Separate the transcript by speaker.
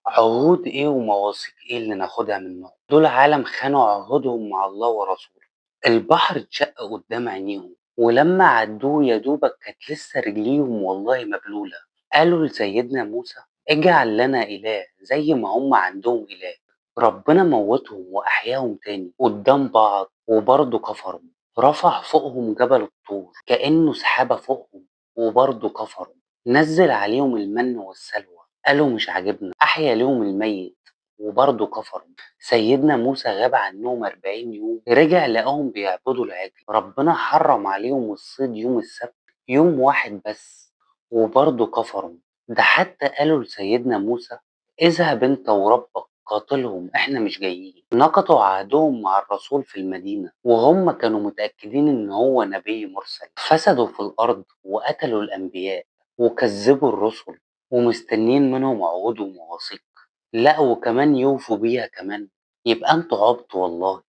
Speaker 1: عهود إيه ومواثيق إيه اللي ناخدها منهم؟ دول عالم خانوا عهودهم مع الله ورسوله. البحر اتشق قدام عينيهم، ولما عدوه يا دوبك كانت لسه رجليهم والله مبلولة. قالوا لسيدنا موسى اجعل لنا إله زي ما هم عندهم إله. ربنا موتهم وأحياهم تاني قدام بعض وبرضه كفروا. رفع فوقهم جبل الطور كأنه سحابة فوقهم وبرضه كفروا. نزل عليهم المن والسلوى قالوا مش عاجبنا. أحيا لهم الميت وبرضه كفروا. سيدنا موسى غاب عنهم 40 يوم، رجع لقاهم بيعبدوا العجل. ربنا حرم عليهم الصيد يوم السبت يوم واحد بس وبرضه كفروا. ده حتى قالوا لسيدنا موسى اذهب انت وربك قاتلهم احنا مش جايين. نقضوا عهدهم مع الرسول في المدينة وهم كانوا متأكدين ان هو نبي مرسل. فسدوا في الأرض وقتلوا الأنبياء وكذبوا الرسل ومستنيين منهم عهود ومواثيق، لا وكمان يوفوا بيها كمان. يبقى انتوا عبط والله.